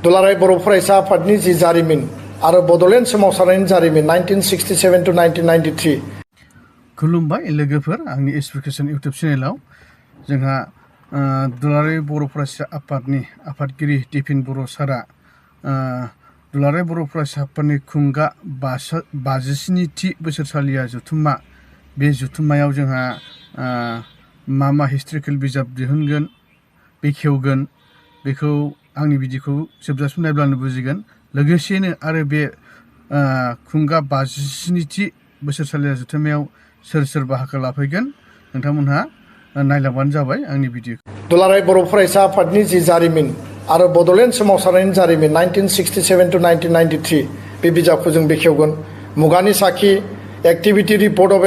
दुलाराय बर' फरायसा आफादनि जि जारिमिन आरो बड'लेण्ड सोमावसारनायनि जारिमिन 1967 to 1993 खुलुमबाय लोगोफोर आंनि एसपिकेसन इउटुब चेनेलाव जोंहा दुलाराय बर' फरायसा आफादनि आफादगिरि दिपेन बर' सारा दुलाराय बर' फरायसा आफादनि खुंगा 57थि बोसोरसालिया जथुम्मा बे जथुम्मायाव जोंहा मा हिस्ट्रिकेल बिजाब दिहुनगोन बेखेवगोन बेखौ आंनि भिडिअखौ जोबजासिम नायब्लानो बुजिगोन लोगोसेनो आरो बे खुंगा 57थि बोसोरसालिया जथुम्मायाव सोर बाहागो लाफैगोन नोंथांमोनहा नायलांबानो जाबाय आंनि भिडिअ दुलाराय बर' फरायसा आफादनि जि जारिमिन आरो बड'लेण्ड सोमावसारनायनि जारिमिन 1967 to 1993 बे बिजाबखौ जों बेखेवगोन मुगानि साखि एक्टिभिटी रिपर्ट अफ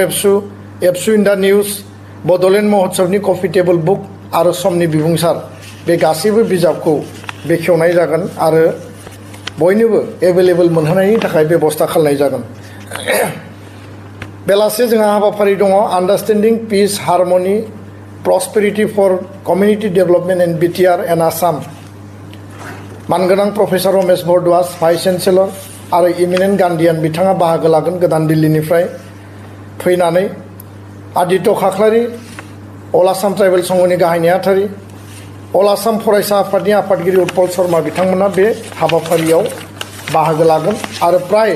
एबसु इन दा निउज बड'लेण्ड महोत्सवनि कफि टेबल बुक आरो समनि बिबुंसार बे गासैबो बिजाबखौ बेखेवनाय जागोन आरो बयनोबो एभेलेबल मोनहोनायनि थाखाय बेबस्था खालामनाय जागोन बेलासे जोंहा हाबाफारि दङ understanding peace harmony prosperity for community development in BTR and Assam मानगोनां professor Ramesh Barduwas vice chancellor आरो इमिनेन्ट गान्धीयान बिथाङा बाहागो लागोन गोदान दिल्लीनिफ्राय फैनानै आदित्य खाख्लारि अल आसाम ट्राइबेल संघनि गाहाय नेहाथारि अल आसाम फरायसा आफादनि आफादगिरि उत्पल शर्मा बिथांमोना बे हाबाफारियाव बाहागो लागोन आरो प्राय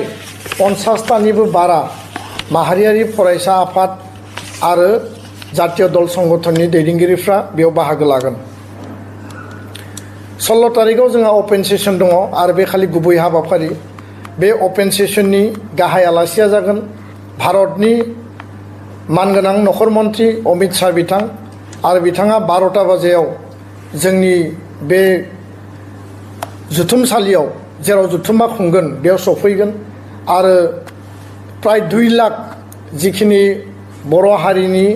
50तानिबो बारा माहारियारि फरायसा आफाद आरो जातीय दल संगठननि दैदेनगिरिफ्रा बेयाव बाहागो लागोन 16 तारिखआव जोंहा अपेन सेसन दङ आरो बे खालि गुबै हाबाफारि बे अपेन सेसननि गाहाय आलासिया जागोन भारतनि मानगोनां नखर मन्त्रि अमित शाह बिथां आरो बिथाङा 12ता बाजियाव जोंनि बे जुथुमसालियाव जेराव जुथुम्मा खुंगोन बेयाव सफैगोन आरो प्राय 2 लाख जिखिनि बर' हारिनि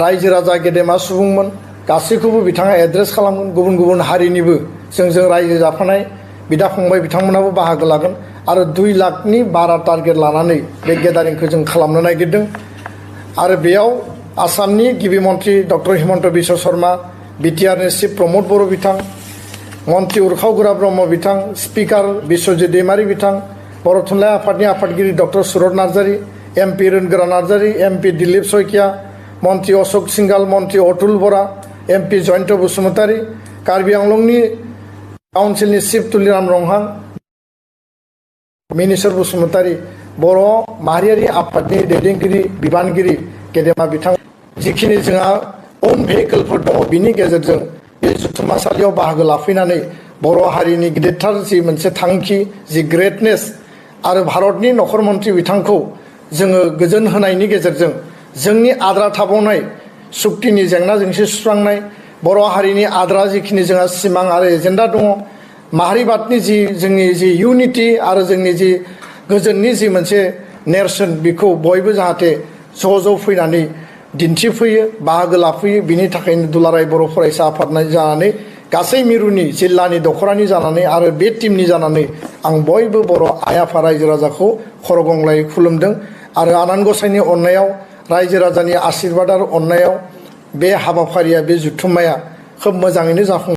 रायजो राजा गेदेमा सुबुंमोन गासैखौबो बिथाङा एड्रेस खालामगोन गुबुन गुबुन हारिनिबो जोंजों रायजो जाफानाय बिदा फंबाय बिथांमोनाबो बाहागो लागोन आरो 2 लाखनि बारा टारगेट लानानै बे गेदारिंखौ जों खालामनो नागिरदों आरो बेयाव आसामनि गिबि मन्त्रि डक्टर हिमन्त बिश्व शर्मा बिटिआरनि चिफ प्रमद बर' बिथां मन्त्रि उरखाव गोरा ब्रह्म बिथां स्पिकार बिश्वजित दैमारि बिथां बर' थुनलाइ आफादनि आफादगिरि doctor Surat Narzary MP Rwngwra Narzary MP Dilip Saikia मन्त्रि अशोक सिंगाल मन्त्रि अतुल बरा एमपि जयन्त बसुमतारी कार्बि आंलंनि काउन्सिलनि चिफ तुलिराम रंहां मिनिस्टार बसुमतारी बर' माहारियारि आफादनि दैदेनगिरि बिबानगिरि गेदेमा बिथां जिखिनि जोंहा अन भेहिकेलफोर दङ बिनि गेजेरजों बे जुथुम्मासालियाव बाहागो लाफैनानै बर' हारिनि गिदिरथार जि मोनसे थांखि जि ग्रेटनेस आरो भारतनि नखर मन्त्रि बिथांखौ जोङो गोजोन होनायनि गेजेरजों जोंनि आद्रा थाबावनाय सुक्तिनि जेंना जेंसि सुस्रांनाय बर' हारिनि आद्रा जिखिनि जोंहा सिमां आरो एजेन्डा दङ माहारिबादनि जि जोंनि जि इउनिटि आरो जोंनि जि गोजोननि जि मोनसे नेरसोन बेखौ बयबो जाहाथे ज' फैनानै दिन्थिफैयो बाहागो लाफैयो बिनि थाखायनो दुलाराय बर' फरायसा आफाद जानानै गासै मिरुनि जिल्लानि दख'रानि जानानै आरो बे टीमनि जानानै आं बयबो बर' आइ आफा रायजो राजाखौ खर' गंग्लायै खुलुमदों आरो आनान गसाइनि अननायाव रायजो राजानि आशीर्बाद आरो अननायाव बे हाबाफारिया बे जुथुम्माया खोब मोजाङैनो जाफुं